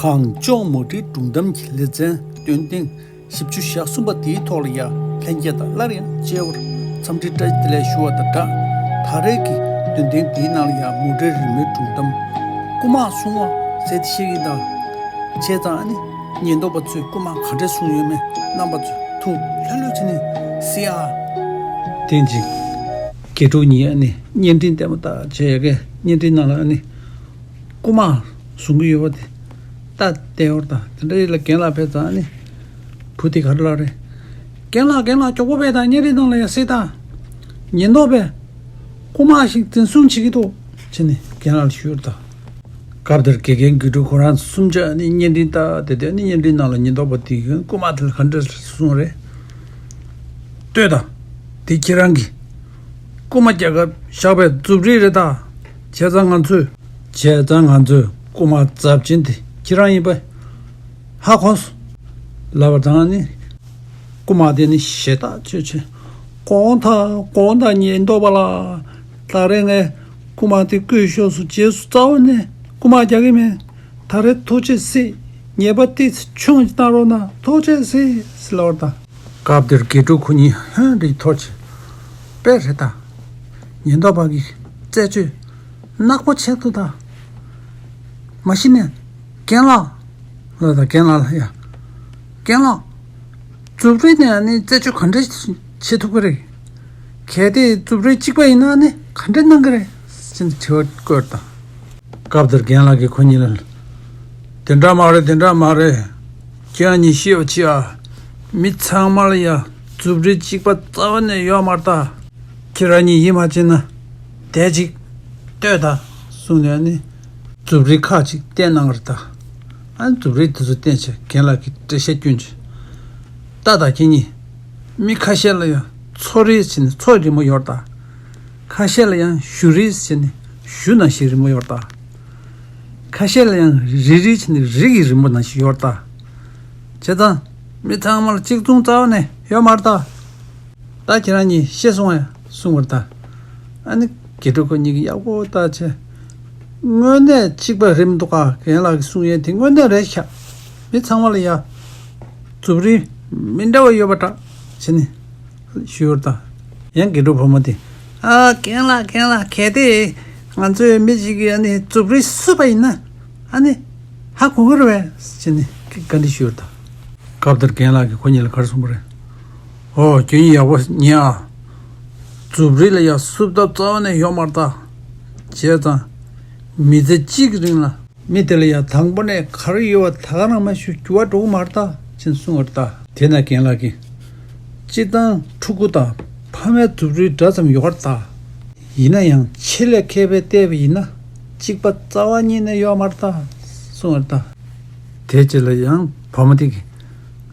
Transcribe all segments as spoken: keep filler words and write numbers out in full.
གངས་ལྗོངས་མུ་འབྲེལ་སྒྲུང་གཏམ་གྱི་ལེ་ཚན་སྟོན་ཐེངས་བཞི་བཅུ་ཞེ་གསུམ་པ་དེའི་ཐོག་ལ་ཡང་ལྷན་རྒྱས་དང་སླར་ཡང་མཇལ་བར་འཚམས་འདྲི་བཀྲ་ཤིས་བདེ་ལེགས་ཞུ་བ་དང་སྦྲགས། ད་རེས་ཀྱི་སྟོན་ཐེངས་དེའི་ནང་ལ་ཡང་མུ་འབྲེལ་རི་མོའི་སྒྲུང་གཏམ་རྐུ་མ་སྲུང་བ་ཟེར་དེ་བཤད་ཀྱི་ཡིན། ད་བྱས་ཙང་ཨ་ནི་ཉེན་རྟོག་པ་ཚོས་རྐུ་མ་ག་འདྲས་སྲུང་ཡོད་མེད་རྣམ་པ་ཚོས་ཐུགས་ལྷོད་ལྷོད་བྱས་ནས་གཟིགས་ཨ། དེ་ཅིག་དགེ་ཕྲུག་གཉིས་ཨ་ནི་བརྙན་འཕྲིན་ལྟད་མོ་ལྟ་བྱས་ཡ་གི་བརྙན་འཕྲིན་ནང་ལ་ཨ་ནི། རྐུ་མ་བཟུང་གི་ཡོད་པ་དེ་ལྟ་བསྡད་ཡོད་རེད། ད་དེ་འདྲ་ཡིན་ལ་རྒན་ལགས་ཕེབས་ཙང་ཨ་ནི་བུ་དེ་ག་རེ་ལབ་རེད། རྒན་ལགས་རྒན་ལགས་མགྱོགས་པོ་ཕེབས་དང་བརྙན་རིས་ནང་ལ་ཡང་གཟིགས་དང་། ཉེན་རྟོག་པས་རྐུ་མ་ཞིག་འཛིན་བཟུང་བྱེད་ཀྱི་འདུག་བྱས་ནས་རྒན་ལགས་ལ་ཞུས་རེད་ད། སྐབས་དེར་དགེ་རྒན་དགེ་ཕྲུག་ཁོ་རང་གསུམ་ཆ་ཨ་ནི་བརྙན་འཕྲིན་ལྟ་བསྡད་དེ་ཨ་ནི་བརྙན་འཕྲིན་ནང་ལ་ཉེན་རྟོག་པ་དེས་རྐུ་མ་དེ་ལ་ག་འདྲ་གསུངས་རེད། ལྟོས་དང་། དེ་ཁྱེད་རང་གི་རྐུ་མ་རྒྱག་སྐབས་བཞག་པའི་མཛུབ་རིས་རེད་ད། བྱས་ཙང་ང་ཚོས། བྱས་ཙང་ང་ཚོས་རྐུ་མ་ཚབས་ཆེན་དེ་ཁྱེད་རང་ཡིན་པ་ཧ་གོ་སོང་། ལབ་པ་དང་ནི། རྐུ་མ་དེ་ནི་ཞེ་ཐག་ཆོད་བྱས། དགོངས་དག་དགོངས་དག་ཉེན་རྟོག་པ་ལགས། ད་རེས་ངས་རྐུ་མ་དེ་བརྐུས་ཤོག་སུ་རྗེས་སུ་རྩ་བ་ནས་རྐུ་མ་རྒྱག་གི་མེད། ད་རེས་ཐུགས་རྗེ་གཟིགས། ཉེས་པ་ཏོག་ཙམ་ཆུང་ཙམ་གནང་རོགས་གནང་། ཐུགས་རྗེ་གཟིགས་ཟེར་ལབ་པ་དང་། སྐབས་དེར་དགེ་ཕྲུག་ཁོ་གཉིས་ཧོན་རེ་འཐོར་བྱས། དཔེ་རེད་ད། ཉེན་རྟོག་པ་གིས་རྩད་གཅོད་ནག་པོ་བྱས་འདུག་ད། མ་གཞི་ནས་རྒན་ལགས་ལ་ད་རྒན་ལགས་ལ་ཡ། རྒན་ལགས། མཛུབ་རིས་ནས་ནི་རྩད་གཅོད་ག་འདྲ་བྱེད་ཐུབ་ཀྱི་རེད། གལ་ཏེ་མཛུབ་རིས་གཅིག་པ་ཡིན་ན་ནི་ག་འདྲ་གནང་གི་རེད་ཅེས་དྲི་བ་བཀོད་དང་། སྐབས་དེར་རྒན་ལགས་ཀྱིས་ཁོ་གཉིས་ལ། དེ་འདྲ་མ་རེད་དེ་འདྲ་མ་རེད། ཁྱེད་གཉིས་ཤེས་པ་ཅི་ཨ། མི་ཚང་མ་ལ་ཡ་མཛུབ་རིས་གཅིག་པ་རྩ་བ་ནས་ཡོད་མ་རེད་ད། ཁྱེད་རང་གཉིས་ཡིད་མ་ཆེས་ན་དེ་ཅིག་ལྟོས་དང་གསུངས་ནས་ནི་མཛུབ་རིས་ཁག་ཅིག་བསྟན་གནང་གི་རེད་ད། ཨ་ནི་མཛུབ་རིས་དེ་ཚོ་བསྟན་བྱས་རྒན་ལགས་ཀྱིས་འགྲེལ་བཤད་བསྐྱོན་བྱས། ལྟ་དང་ཁྱེད་གཉིས། མི་ཁ་ཤས་ལ་ཡང་མཚོ་རིས་ཟེར་ནས་མཚོ་རི་མོ་ཡོད་རེད་ད། ཁ་ཤས་ལ་ཡང་གཞུ་རིས་ཟེར་ནས་གཞུ་ནང་བཞིན་རི་མོ་ཡོད་རེད་ད། ཁ་ཤས་ལ་ཡང་རི་རིས་ཟེར་ནས་རི་གི་རི་མོ་ནང་བཞིན་ཡོད་རེད་ད། བྱས་ཙང་མི་ཚང་མ་ལ་གཅིག་མཚུངས་རྩ་བ་ནས་ཡོད་མ་རེད་ད། ད་ཁྱེད་རང་གཉིས་ཤེས་སོང་ངས་གསུངས་པ་རེད་ད། ཨ་ནི་དགེ་ཕྲུག་ཁོ་གཉིས་ཀྱིས་ཡག་པོ་ལྟ་བྱས། དངོས་གནས་གཅིག་པ་རེད་མི་འདུག་ག་རྒན་ལགས་ཀྱིས་གསུང་ཡས་དེ་དངོས་གནས་རེད་ཤག་མི་ཚང་མ་ལ་ཡ། མཛུབ་རིས་མི་འདྲ་བ་ཡོད་པ་འདྲ་བྱས་ནས་ཞུས་པ་རེད་ད། ཡང་དགེ་ཕྲུག་བུ་མོ་དེས། ཨ་རྒན་ལགས་རྒན་ལགས་གལ་ཏེ་ང་ཚོའི་མི་གཅིག་གིས་ཨ་ནི་མཛུབ་རིས་བསུབས་པ་ཡིན་ན་ཨ་ནི་ཧ་གོ་གི་རེད་པས་བྱས་ནས་བཀའ་འདྲི་ཞུས་པ་རེད་ད། སྐབས་དེར་རྒན་ལགས་ཀྱིས་ཁོ་གཉིས་ལ་ག་རེ་གསུངས་པ་རེད། ཨོ་ཁྱོད་གཉིས་ཡག་པོ་ཉན་ཨ། མཛུབ་རིས་ལ་ཡ་བསུབ་ཐབས་རྩ་བ་ནས་ཡོད་མ་རེད་ད། བྱས་ཙང་། མི་ཚེ་གཅིག་གི་རིང་ལ་མི་དེ་ལ་ཡ་དང་པོ་ནས་ག་རེ་ཡོད་པ་ད་ག་རང་མ་ཞུ་འགྱུར་བ་འགྲོ་གི་མ་རེད་ད་ཅེས་གསུངས་པ་རེད་ད། དེ་ན་རྒན་ལགས་ཀྱིས། སྤྱིར་བཏང་ཕྲུ་གུ་དང་ཕ་མའི་མཛུབ་རིས་འདྲ་ཙམ་ཡོད་རེད་ད། ཡིན་ན་ཡང་ཆེད་ལས་མཁས་པས་བལྟས་པ་ཡིན་ན་གཅིག་པ་རྩ་བ་ཉིད་ནས་ཡོད་མ་རེད་ད་གསུངས་པ་རེད་ད། དེ་རྗེས་ལ་ཡང་བུ་མོ་དེ་གིས།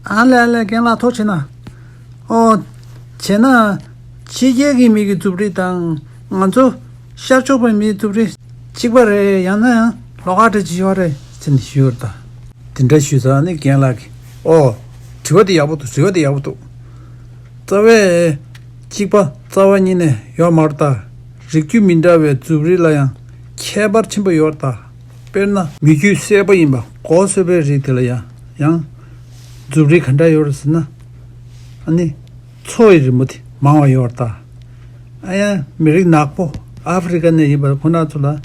ཨ་ལས་ཨ་ལས་རྒན་ལགས་ཐུགས་རྗེ་གནང་། ཨོ། བྱས་ན། ཕྱི་རྒྱལ་གྱི་མི་གི་མཛུབ་རིས་དང་ང་ཚོ་ཤར་ཕྱོགས་པའི་མིའི་མཛུབ་རིས་གཅིག་པ་རེད། ཡང་ན་ཡང་ལོགས་ཀ་འདྲ་ཅིག་ཡོད་རེད་ཟེར་ནས་ཞུས་པ་རེད་ད། དེ་འདྲ་ཞུས་ཙང་ནི་རྒན་ལགས་ཀྱིས་ཨོ། དྲི་བ་དེ་ཡག་པོ་འདུག་དྲི་བ་དེ་ཡག་པོ་འདུག་རྩ་བའི་གཅིག་པ་རྩ་བ་ཉིད་ནས་ཡོད་མ་རེད་ད། རིགས་རྒྱུད་མི་འདྲ་བའི་མཛུབ་རིས་ལ་ཡང་ཁྱད་པར་ཆེན་པོ་ཡོད་རེད་ད། དཔེར་ན་མི་རྒྱུད་སེར་པོ་ཡིན་པ་གོ་སོ་པའི་རིགས་དེ་ལ་ཡང་ཡང་མཛུབ་རིས་ག་འདྲ་ཡོད་རེད་ཟེར་ན། ཨ་ནི་མཚོ་ཡི་རི་མོ་དེ་མང་བ་ཡོད་རེད་ད། ཨ་ཡང་མི་རིགས་ནག་པོ་ཨ་ཧྥེ་རི་ཀ་ནས་ཡིན་པ་ཁོ་ན་ཚོ་ལ་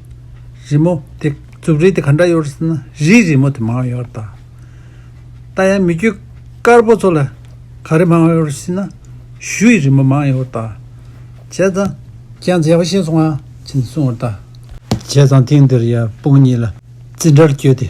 རི་མོ་དེ་མཛུབ་རིས་དེ་ག་འདྲ་ཡོད་རེད་ཟེར་ན་རིའི་རི་མོ་དེ་མང་བ་ཡོད་རེད་ད། ད་ཡང་མི་རྒྱུད་དཀར་པོ་ཚོ་ལ་ག་རེ་མང་བ་ཡོད་རེད་ཟེར་ན་གཞུ་ཡི་རི་མོ་མང་བ་ཡོད་རེད་ད། བྱས་ཙང་ཁྱེད་རང་ཚོ་ཡག་པོ་ཤེས་སོང་ཨ་ཅེས་གསུངས་པ་རེད་ད། བྱས་ཙང་ཐེངས་འདིར་ཡང་སྤུན་གཉིས་ལ་འཛིན་གྲྭར་བསྐྱོད་དེ་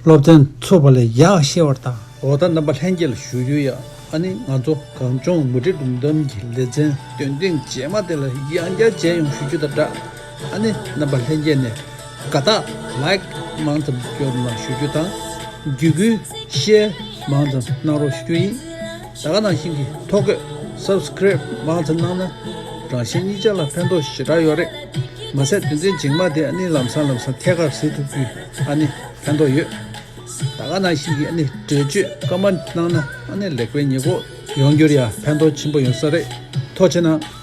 སློབ་ཚན་ཚུགས་པ་ལས་ཡག་ཤེས་པ་རེད་ད། འོ་ད་རྣམ་པ་ལྷན་རྒྱས་ལ་ཞུ་རྒྱུ་ཡ། ཨ་ནི་ང་ཚོ་གངས་ལྗོངས་མུ་འབྲེལ་སྒྲུང་གཏམ་གྱི་ལེ་ཚན་སྟོན་ཐེངས་རྗེས་མ་དེ་ལ་ཡང་བསྐྱར་མཇལ་ཡོང་ཞུ་རྒྱུ་དང་སྦྲགས། ཨ་ནི་རྣམ་པ་ལྷན་རྒྱས་ནས་དགའ་རྟགས་ལའིཀ་མང་ཙམ་སྐྱོར་གནང་ཞུ་རྒྱུ་དང་། བརྒྱུད་སྐུལ་ཤེར་མང་ཙམ་གནང་རོགས་ཞུ་རྒྱུ་ཡིན། ད་ག་ནང་བཞིན་གྱི་ཐོ་འགོད་སབ་སི་ཀ་རེབ་མང་ཙམ་གནང་ན་རང་གཞན་གཉིས་ཆ་ལ་ཕན་ཐོགས་ཞེ་དྲག་ཡོད་རེད། མ་ཟད་དོན་ཚན་རྗེས་མ་དེ་ཨ་ནི་ལམ་སང་ལམ་སང་ཐད་ཀར་གཟིགས་ཐུབ་རྒྱུ་ཨ་ནི་ཕན་ཐོགས་ཡོད། ད་ག་ནང་བཞིན་གྱི་ཨ་ནི་འགྲེལ་བརྗོད་ཀོ་མེན་ཊི་གནང་ན་ཨ་ནི་ལེགས་སྤེལ་ཉེས་འགོག་ཡོང་རྒྱུར་ཡང་ཕན་ཐོགས་ཆེན་པོ་ཡོང་ས་རེད། ཐུགས་རྗེ་གནང་།